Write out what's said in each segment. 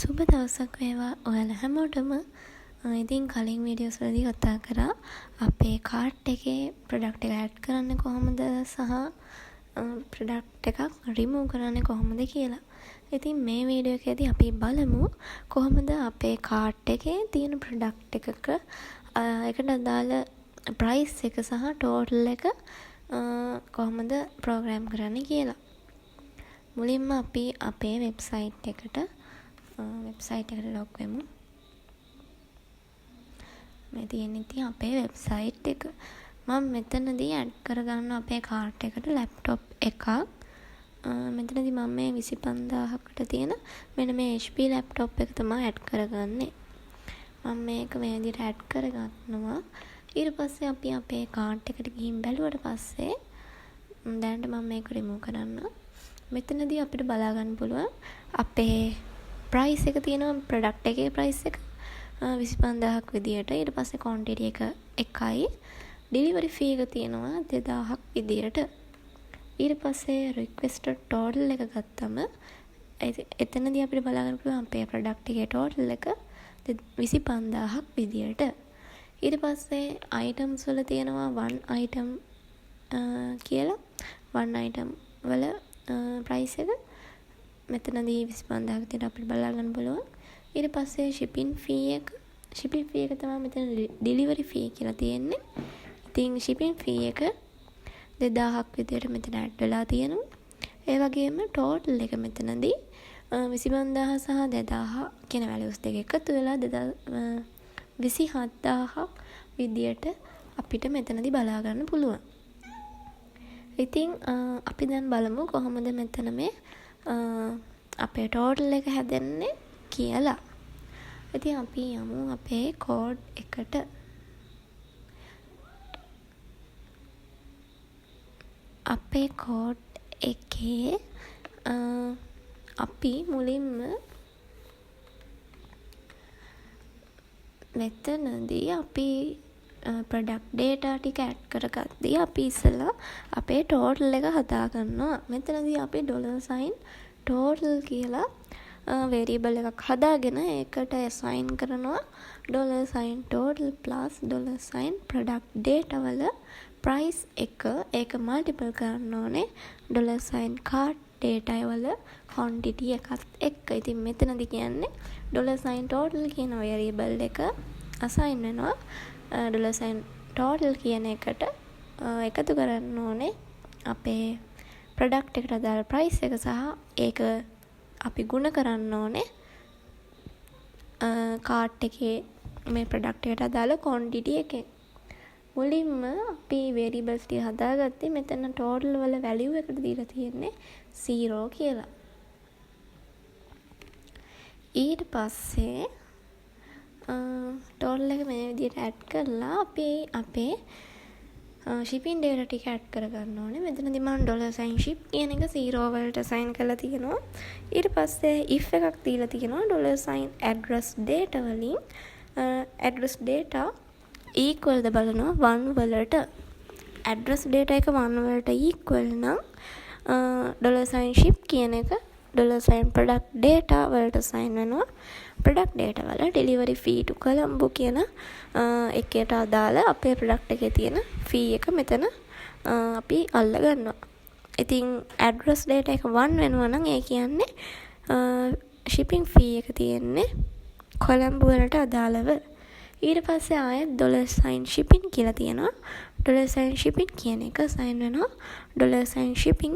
සුබ දවසක් වේවා ඔයාලා හැමෝටම. ඉතින් කලින් වීඩියෝස් වලදී කතා කරා අපේ කාට් එකේ ප්‍රොඩක්ට් එක ඇඩ් කරන්නේ කොහොමද සහ ප්‍රොඩක්ට් එකක් රිමූව් කරන්නේ කොහොමද කියලා. ඉතින් මේ වීඩියෝ එකේදී අපි බලමු කොහොමද අපේ කාට් එකේ තියෙන ප්‍රොඩක්ට් එකක එකට අදාළ ප්‍රයිස් එක සහ ටෝටල් එක කොහොමද ප්‍රෝග්‍රෑම් කරන්නේ කියලා. මුලින්ම අපි අපේ වෙබ්සයිට් එකට ලොග් වෙමු. මේ තියෙන්නේ ඉතින් අපේ වෙබ්සයිට් එක. මම මෙතනදී ඇඩ් කරගන්නවා අපේ කාට් එකට ලැප්ටොප් එකක්. මෙතනදී මම මේ 25,000කට තියෙන මෙන්න මේ HP laptop එක තමයි ඇඩ් කරගන්නේ. මම මේක මේ විදිහට ඇඩ් කරගන්නවා. ඊට පස්සේ අපි අපේ කාට් එකට ගිහින් බැලුවට පස්සේ, දැනට මම මේක රිමූව් කරන්නම්. මෙතනදී අපිට බලා ගන්න පුළුවන් අපේ ප්‍රයිස් එක තියෙනවා, ප්‍රොඩක්ට් එකේ ප්‍රයිස් එක 25,000ක් විදියට. ඊට පස්සේ ක්වොන්ටිටි එක එකයි. ඩිලිවරි ෆී එක තියෙනවා 2000ක් විදියට. ඊට පස්සේ රික්වෙස්ටඩ් ටෝටල් එක ගත්තම එතනදී අපිට බලා ගන්න පුළුවන් අපේ ප්‍රොඩක්ට් එකේ ටෝටල් එක 25,000ක් විදියට. ඊට පස්සේ අයිටම්ස් වල තියෙනවා වන් අයිටම් කියලා. වන් අයිටම් වල ප්‍රයිස් එක මෙතනදී 25,000ක් විදියට අපිට බලා ගන්න පුළුවන්. ඊට පස්සේ ෂිපින් ෆී එක, ෂිපින් ෆී එක තමයි මෙතන ඩිලිවරි ෆී කියලා තියෙන්නේ. ඉතින් ෂිපින් ෆී එක 2000ක් විදියට මෙතන ඇඩ් වෙලා තියෙනවා. ඒ වගේම ටෝටල් එක මෙතනදී 25,000 සහ 2000 කියන වැලියුස් දෙක එකතු වෙලා 27,000ක් විදියට අපිට මෙතනදී බලා ගන්න පුළුවන්. ඉතින් අපි දැන් බලමු කොහොමද මෙතන මේ අපේ ටෝටල් එක හැදෙන්නේ කියලා. ඉතින් අපි යමු අපේ කෝඩ් එකට. අපේ කෝඩ් එකේ අපි මුලින්ම මෙතනදී අපි ප්‍රොඩක්ට් ඩේටා ටික ඇඩ් කරගද්දී අපි ඉස්සෙල්ලා අපේ ටෝටල් එක හදාගන්නවා. මෙතනදී අපි ඩොලර් සයින් ටෝටල් කියලා වේරියබල් එකක් හදාගෙන ඒකට ඇසයින් කරනවා dollar sign total plus dollar sign product data වල ප්‍රයිස් එක, ඒක මල්ටිපල් කරන්න ඕනේ ඩොලර් සයින් කාට් ඩේටා වල ක්වොන්ටිටි එකත් එක්ක. ඉතින් මෙතනදි කියන්නේ ඩොලර් සයින් ටෝටල් කියන වේරියබල් එක අසයින් වෙනවා ඩොලර් සයින් ටෝටල් කියන එකට, එකතු කරන්න ඕනේ අපේ ප්‍රොඩක්ට් එකට අදාළ ප්‍රයිස් එක සහ ඒක අපි ගුණ කරන්න ඕනේ කාට් එකේ මේ ප්‍රොඩක්ට් එකට අදාළ ක්වොන්ටිටි එකෙන්. මුලින්ම අපි වේරියබල්ස් ටික හදාගත්තේ මෙතන ටෝටල් වල වැලියු එකට දීලා තියෙන්නේ 0 කියලා. ඊට පස්සේ ටෝටල් එක මේ විදිහට ඇඩ් කරලා අපි අපේ ෂිපින් ඩේටා ටික ඇඩ් කරගන්න ඕනේ. මෙතනදී මම ඩොලර් සයින් ෂිප් කියන එක 0 වලට අසයින් කරලා තියෙනවා. ඊට පස්සේ if එකක් දීලා තියෙනවා ඩොලර් සයින් ඇඩ්‍රස් ඩේටා වලින් ඇඩ්‍රස් ඩේටා ඊක්වල් ද බලනවා 1 වලට. ඇඩ්‍රස් ඩේටා එක 1 වලට ඊක්වල් නම් ඩොලර් සයින් ෂිප් කියන එක ඩොලර් සයින් ප්‍රොඩක්ට් ඩේටා වලට අසයින් වෙනවා. ප්‍රොඩක්ට් ඩේටා වල ඩෙලිවරි ෆී ටු කොළඹ කියන එකට අදාළ අපේ ප්‍රොඩක්ට් එකේ තියෙන ෆී එක මෙතන අපි අල්ල ගන්නවා. ඉතින් ඇඩ්‍රස් ඩේටා එක 1 වෙනවා නම් ඒ කියන්නේ ෂිපින් ෆී එක තියෙන්නේ කොළඹ වලට අදාළව. ඊට පස්සේ ආයෙත් ඩොලර් සයින් ෂිපින් කියලා තියෙනවා. ඩොලර් සයින් ෂිපින් කියන එක අසයින් වෙනවා dollar sign shipping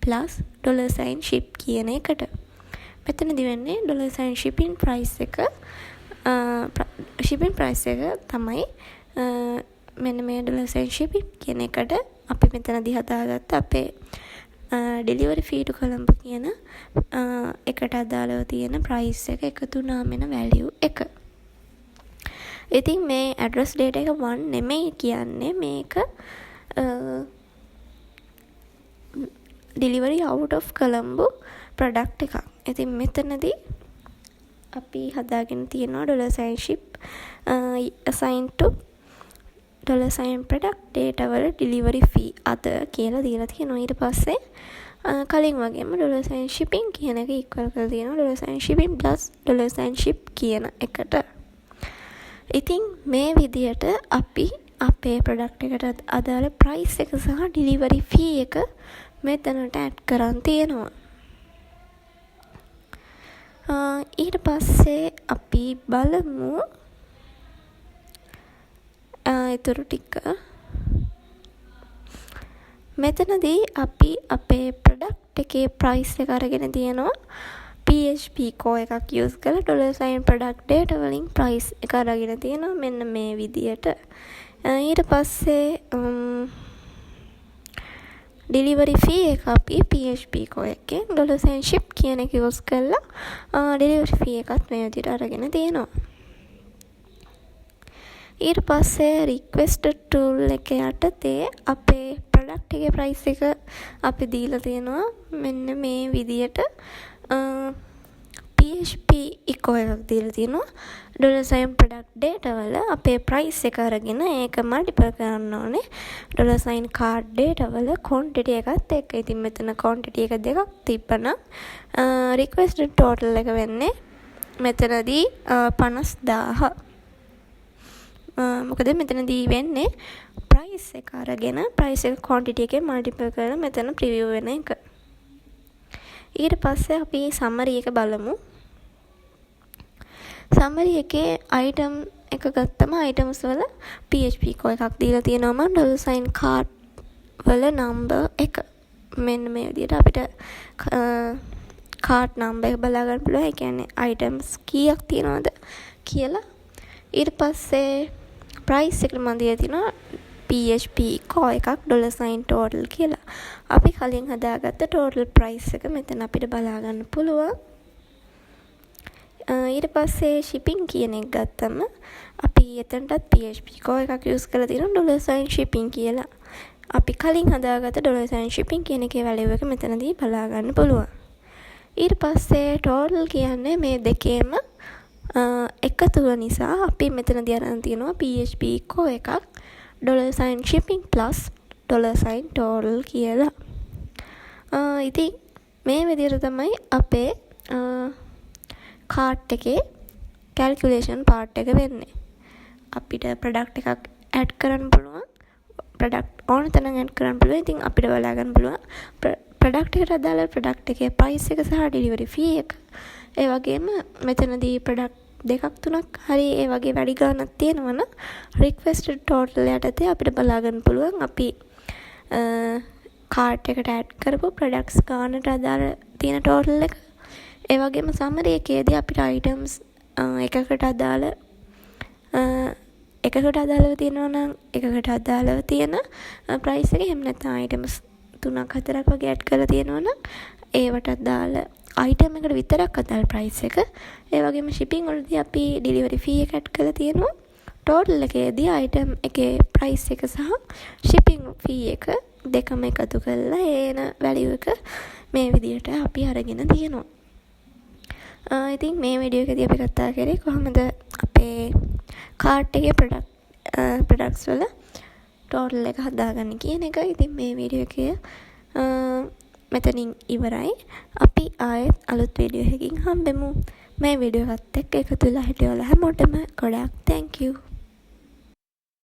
plus dollar sign ship කියන එකට. මෙතනදි වෙන්නේ ඩොලර් සයින් ෂිපින් ප්‍රයිස් එක, ෂිපින් ප්‍රයිස් එක තමයි මෙන්න මේ ඩොලර් සයින් ෂිපින් කියන එකට අපි මෙතනදි හදාගත්ත අපේ ඩෙලිවරි ෆී ටු කොළඹ කියන එකට අදාළව තියෙන ප්‍රයිස් එක එකතු වුණාම එන වැලියු එක. ඉතින් මේ ඇඩ්‍රස් ඩේටා එක 1 නෙමෙයි කියන්නේ මේක delivery out of Colombo product එකක්. ඉතින් මෙතනදී අපි හදාගෙන තියෙනවා dollar sign ship assign to dollar sign product data වල ඩෙලිවරි ෆී අද කියලා දීලා තියෙනවා. ඊට පස්සේ කලින් වගේම ඩොලර් සයින් shipping කියන එක ඉක්වල් කරලා තියෙනවා dollar sign shipping plus dollar sign ship කියන එකට. ඉතින් මේ විදියට අපි අපේ ප්‍රොඩක්ට් එකට අදාළ ප්‍රයිස් එක සහ ඩිලිවරි ෆී එක මෙතනට ඇඩ් කරන් තියෙනවා. ඊට පස්සේ අපි බලමු ඉතුරු ටික. මෙතනදී අපි අපේ ප්‍රොඩක්ට් එකේ ප්‍රයිස් එක අරගෙන තියෙනවා. PHP එකෝ එකක් යූස් කරලා ඩොලර් සයින් ප්‍රොඩක්ට් ඩේටා වලින් ප්‍රයිස් එක අරගෙන තියෙනවා මෙන්න මේ විදියට. ඊට පස්සේ ඩිලිවරි ෆී එක අපි PHP එකෝ එකෙන් ඩොලර් සයින් ෂිප් කියන එක යූස් කරලා ඩිලිවරි ෆී එකත් මේ විදියට අරගෙන තියෙනවා. ඊට පස්සේ රික්වෙස්ටඩ් ටෝටල් එක යටතේ අපේ ප්‍රොඩක්ට් එකේ ප්‍රයිස් එක අපි දීලා තියෙනවා මෙන්න මේ විදියට. PHP එකෝ එකක් දීලා තියෙනවා. ඩොලර් සයින් ප්‍රොඩක්ට් ඩේටා වල අපේ ප්‍රයිස් එක අරගෙන ඒක මල්ටිපල් කරන්න ඕනේ ඩොලර් සයින් කාට් ඩේටා වල ක්වොන්ටිටි එකත් එක්ක. ඉතින් මෙතන ක්වොන්ටිටි එක දෙකක් තිබ්බනම් රික්වෙස්ටඩ් ටෝටල් එක වෙන්නේ මෙතනදී 50,000. මොකද මෙතනදී වෙන්නේ ප්‍රයිස් එක අරගෙන ප්‍රයිස් එක ක්වොන්ටිටි එකෙන් මල්ටිපල් කරලා මෙතන ප්‍රිවිව් වෙන එක. ඊට පස්සේ අපි සමරි එක බලමු. සමරි එකේ අයිටම් එක ගත්තම අයිටම්ස් වල PHP එකෝ එකක් දීලා තියෙනවා මම ඩොලර් සයින් කාට් වල නම්බර් එක. මෙන්න මේ විදිහට අපිට කාට් නම්බර් එක බලා ගන්න පුළුවන්. ඒ කියන්නේ අයිටම්ස් කීයක් තියෙනවද කියලා. ඊට පස්සේ ප්‍රයිස් එකට මම දීලා තියෙනවා PHP එකෝ එකක් ඩොලර් සයින් ටෝටල් කියලා. අපි කලින් හදාගත්ත ටෝටල් ප්‍රයිස් එක මෙතන අපිට බලා ගන්න පුළුවන්. ඊට පස්සේ ෂිපින් කියන එක ගත්තම අපි එතනටත් PHP එකෝ එකක් යූස් කරලා තියෙනවා ඩොලර් සයින් ෂිපින් කියලා. අපි කලින් හදාගත්ත ඩොලර් සයින් ෂිපින් කියන එකේ වැලියු එක මෙතනදී බලා ගන්න පුළුවන්. ඊට පස්සේ ටෝටල් කියන්නේ මේ දෙකේම එකතුව නිසා අපි මෙතනදී අරන් තියෙනවා PHP එකෝ එකක් dollar sign shipping plus dollar sign total කියලා. ඉතින් මේ විදිහට තමයි අපේ කාට් එකේ කැල්කියුලේෂන් පාර්ට් එක වෙන්නේ. අපිට ප්‍රොඩක්ට් එකක් ඇඩ් කරන්න පුළුවන්. ප්‍රොඩක්ට් ඕන තරම් ඇඩ් කරන්න පුළුවන්. ඉතින් අපිට බලා ගන්න පුළුවන් ප්‍රොඩක්ට් එකට අදාළ ප්‍රොඩක්ට් එකේ ප්‍රයිස් එක සහ ඩෙලිවරි ෆී එක. ඒ වගේම මෙතනදී ප්‍රොඩක්ට් දෙකක් තුනක් හරි ඒ වගේ වැඩි ගාණක් තියෙනවා නම් රික්වෙස්ටඩ් ටෝටල් යටතේ අපිට බලා ගන්න පුළුවන් අපි කාට් එකට ඇඩ් කරපු ප්‍රොඩක්ට්ස් ගානට අදාළ තියෙන ටෝටල් එක. ඒ වගේම සමරි එකේදී අපිට අයිටම්ස් එකකට අදාළව තියෙනවා නම් එකකට අදාළව තියෙන ප්‍රයිස් එක, එහෙම නැත්නම් අයිටම්ස් තුනක් හතරක් වගේ ඇඩ් කරලා තියෙනවා නම් ඒවට අදාළ අයිටම් එකට විතරක් අදාළ ප්‍රයිස් එක. ඒ වගේම ෂිපින් වලදී අපි ඩිලිවරි ෆී එක ඇඩ් කරලා තියෙනවා. ටෝටල් එකේදී අයිටම් එකේ ප්‍රයිස් එක සහ ෂිපින් ෆී එක දෙකම එකතු කරලා ඒ එන වැලියු එක මේ විදිහට අපි අරගෙන තියෙනවා. ඉතින් මේ වීඩියෝ එකේදී අපි කතා කරේ කොහොමද අපේ කාට් එකේ ප්‍රොඩක්ට්ස් වල ටෝටල් එක හදාගන්නේ කියන එක. ඉතින් මේ වීඩියෝ එකේ මෙතනින් ඉවරයි. අපි ආයෙත් අලුත් වීඩියෝ එකකින් හම්බෙමු. මේ වීඩියෝ එකත් එක්ක එකතු වෙලා හිටිය ඔයාලා හැමෝටම ගොඩාක් thank you.